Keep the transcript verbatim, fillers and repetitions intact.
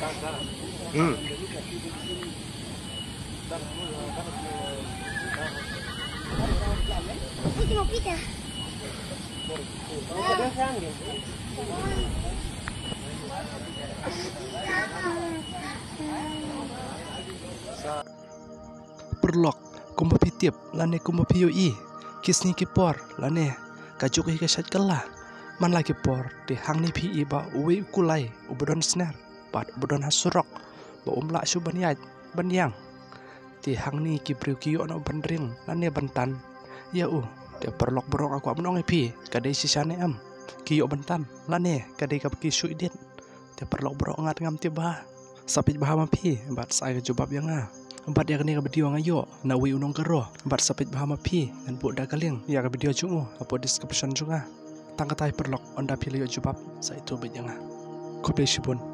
Hmm. Paralok, kumba phi tip lane kumba phi ïohi, ki sngi ki por lane ka juk hi ka shait kylla. Man la ki por te hangne phi i ba uwei u kulai uba don sner bad uba don ha surok ba um lah shuh ban ïaid ban ïeng. Te hangne ki briew ki ïoh noh ban ring lane ban tan ïa u. Te paralok baroh, nga kwah ban ong ïa phi, ka dei shisha ne em ki ïoh ban tan lane ka dei kaba ki shu edit? Te paralok baroh, nga ngam tip bha. Sa peit bha ma phi bad sa ai ka jubab ïa nga. Bad ïa kane ka video nga ïoh na uwei u nongkynroh, bad sa peit bha ma phi, ngan buh da ka link ïa ka video jong u hapoh description jong nga. Tang katei paralok, ynda phi la ïoh jubab sa ïathuh beit ïa nga. Khublei shibun.